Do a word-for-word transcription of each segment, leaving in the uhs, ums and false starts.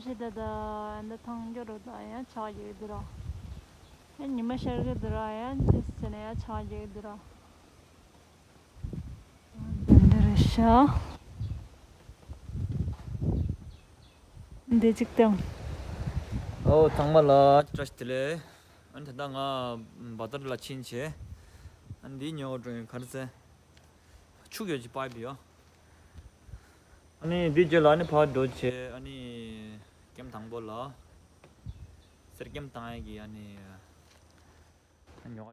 ད་ད་ད་ཐང་རྒྱུ་རུ་ད་ཡང་ཆག་ཡོད་དུ་ར། ཡང་ཉི་མ་ཤར་གི་དུ་ར་ཡང་ཅི་ཟེར་ན་ཡང་ཆག་ཡོད་དུ་ར། འདི་རེད་ཤག་འདི་གཅིག་དང་། ཨོ་ཚང་མ་ལ་བཀྲ་ཤིས་བདེ་ལེགས། ཨ་ནི་ད་ལྟ་ང་བ་ཏར་ལ་ཕྱིན་བྱས། ཨ་ནི་འདིའི་ཉོ་འགྲོ་ཡིན་ག་རེ་ཟེར། ཕྱུགས་ཡོད་ཀྱི་པའི་བི་ཡོ། ཨ་ནི་འདི་རྗེས་ལ་ཨ་ནི་ཕར་འགྲོ་བྱས་ཨ་ནི་ཀེམ་དང་པོ་ལ་གསེར་ཀེམ་བཏང་ཡས་ཀྱི་ཨ་ནི་ཉོ། ག་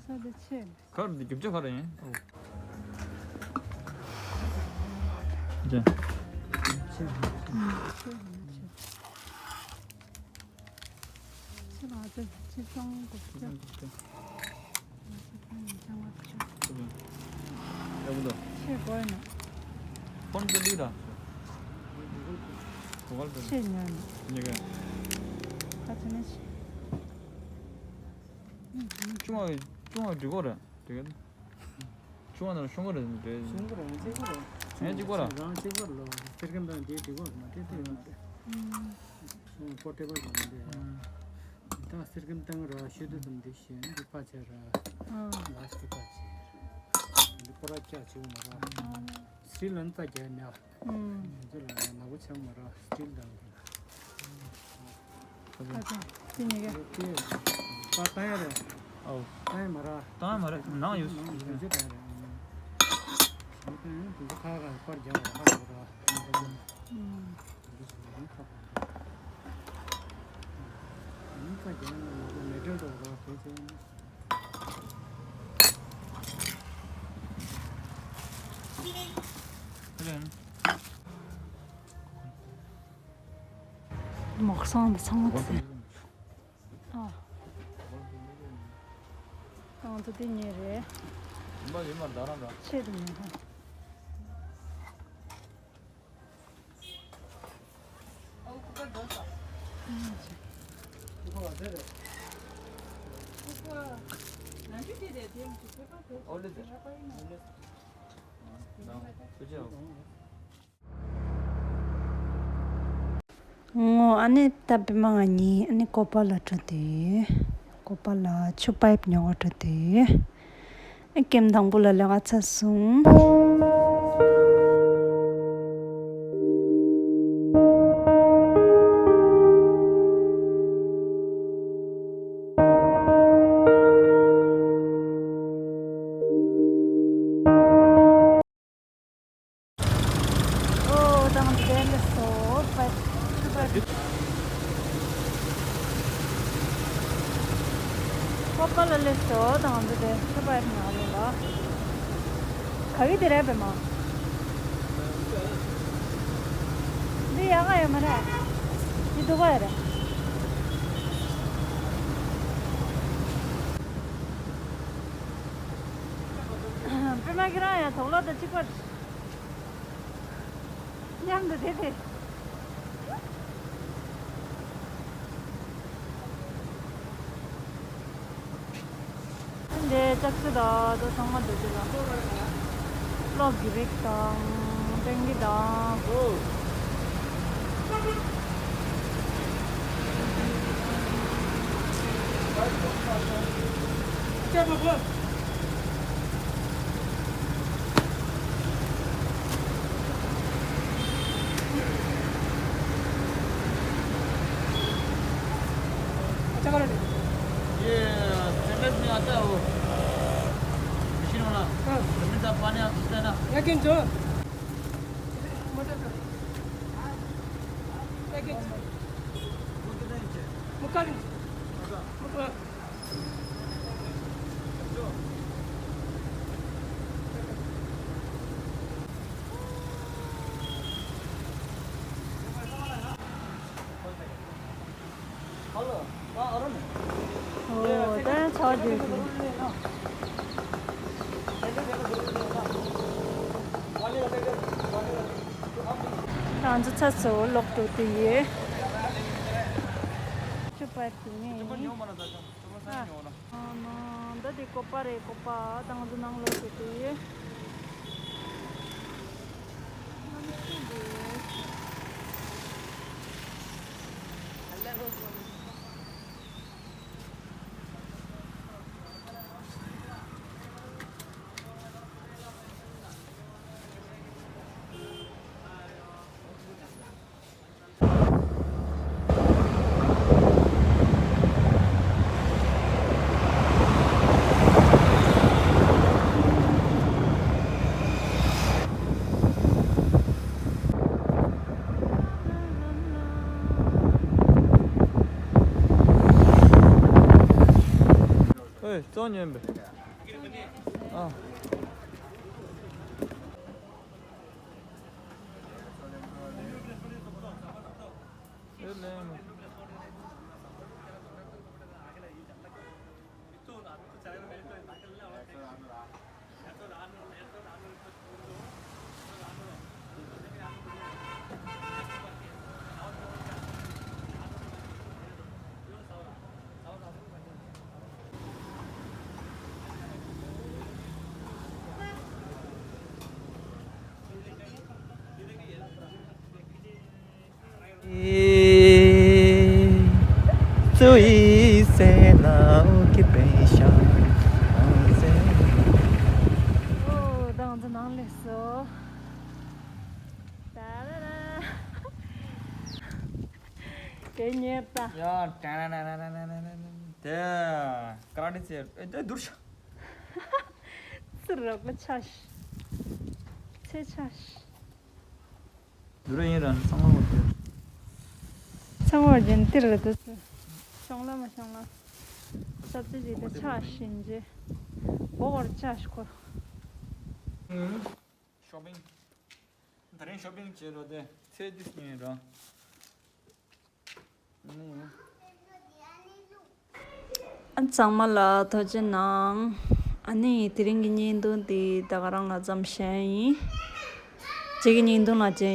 ས་དེ་ཆེ། གར་འདི་རྒྱུ་ཆ་ག་རེ་ཡིན། ཨོ། ཅེ། ཆེ། ཆེ་ལ་ཨ་ཙི་ཆེ་ཆུང་གོ་ཆེ། ཆེ་ཆུང་ཆེ་ཆུང་ཆེ་ཆུང་ཆེ་ཆུང་། ཡག་པོ་འདུག་ཆེ་གོ་ཡིན་ན། ཕོན་པོ་ལི་ར། གོ་གལ་པོ་ཆེ་ཉག་ནི། ཉེ་ག་ཁ་ཆེ་ནི་ཆེ། ཆུང་བ་ཆུང་བ་འགྲིག་གོ་ར། འགྲིག་ག་ཆུང་བ་ན་ཆུང་གོ་ར་འགྲིག་ཆུང་གོ་ར་གཅིག་གོ་ར། ངས་གཅིག་གོ་ར། རང་གཅིག་གོ་ར་ལོ། སེར་ཁམས་དང་དེ་འགྲིག་གོ་མ་དེ་དེ་ཡོད་རེད། ཆུང་བ་པོ་ཏེ་བ་ཡོད་མ་རེད། ད་སེར་ཁམས་བཏང་ར་ཤུ་དུ་དམ་དེ་བཞིན་འདི་པ་ཆེ་ར། ལ་སི་ཏི་པ་ཆེ། འདི་པོ་ར་ཀྱ་ཆེ་བོ་མ་ར། སི་ལན་ཙ་རྒྱ་ཉག་ང་ཚོ་ལ་ནག་པོ་ཆགས་མ་ར་སི་ཊིལ་དང་། ཨ་ཙི། དེ་གཉིས་ཀ་དེ་པ་བཏང་ཡ་རེད། ཨོ། བཏང་ཡ་མ་ར། བཏང་ཡ་མ་རེད། ནང་ཡོད། ནང་ཡོད་ཅེས་བཏང་ཡ་རེད། བཏང་ཡ་དེ་ཚོ་ཁ་ཁ་པར་རྒྱག་པ་ཁ་ཁ་ར། ཨུམ། མོག་སང་ཚང་མ་ཚེ། ཨ། ང་ཚོ་དེ་ཉེ་རེད། ཆེད་དུ་མེད་ཧ། ངོ་ཨ་ནི་ད་པི་མ་ང་གཉིས་ཨ་ནི་ཀོ་པ་ལ་འགྲོ་དུས། ཀོ་པ་ལ་ཆུ་པའིབ་ཉོ་ག་འགྲོ་དུས། ཨ་ཀེམ་དང་པོ་ལ་ལས་ཀ་ཚར་སོང་། ཨོ་དང་དེ་ལས་སོ་པ་ཆུ་པ་ཀོ་པ་ལ་ལས་སོ་དང་དེ་དེ་ཆུ་པ་ཡིན་ན་ལོ་ལ་ག་གི་དེ་རེད་པས་མ། འདི་ཡག་ག་ཡོད་མ་རེད། འདི་སྡུག་ག་ཡོད་རེད། པད་མ་ཁྱེད་རང་ཡང་དོགས་ལོ་དང་གཅིག་པ། མཉམ་དུ་བསྡད་དེ། འདི་ལྕགས་ཆུ་དང་དོ་ཚང་མ་འདུག་ཅེ་ལ། གློག་གི་རིགས་དང་ཕྲེང་གི་དང་། ये स्टेनलेस में आता है वो मशीन वाला। हाँ। उसमें से आप पानी आप खींचते हैं ना। एक इंच हो। मटर का। एक इंच। वो कितना इंच है? मुक्का इंच। मुक्का। ཨོ་ད་ཆ་རྒྱུས་ཀྱི། ང་ཚོ་ཚ་སོ་ལོག་འགྲོ་དུ་ཡོད། ཅུ་པར་གྱི་ནི། ཨ་ནི་འདི་དེ་ཀོ་པ་རེད། ཀོ་པ་དང་དུ་ནང་ལོག་འགྲོ་དུ་ཡོད། ཨོའི་ཙོང་ཉོན་པས། ཨ། ཨོ་ད་ང་ཚོ་ནང་སླེབས་སོང་། ད་ར་ར། དེ་ཉེར་ད། ཡ་ཏན་ཏན་ཏན་ཏན་ཏན་ཏན། དེ་ཀ་ར་ཏེ་ཚེ་ཨེ་དེ་དུར་ཤ། ཚུར་རོགས་ལ་ཆ་ཤི། ཚེ་ཆ་ཤི། དུར་ཡིན་ར་ཚང་མ་བར་དེ། ཚང་མ་བར་ཏིར་ར་དུ་ཚུ། ཤོང་ལ་མ་ཤོང་ལ། ས་བཅུ་ཞིག་དེ་ཆ་ཤིན་ཅི། འོ་བར་ཆ་ཤི་ཁོ། ཤོ་པིང་། ད་རིང་ཤོ་པིང་བྱེད་རོགས་དེ་ཚེ་འདི་སྙིང་རོ། ཨ་ཚང་མ་ལ་ཐུགས་རྗེ་གནང་། ཨ་ནི་དེ་རིང་གི་བརྙན་ཐུང་འདི་ད་ག་རང་ལ་ཙམ་བཤད་ཡིན། གཅིག་གི་བརྙན་ཐུང་ལ་མཇལ།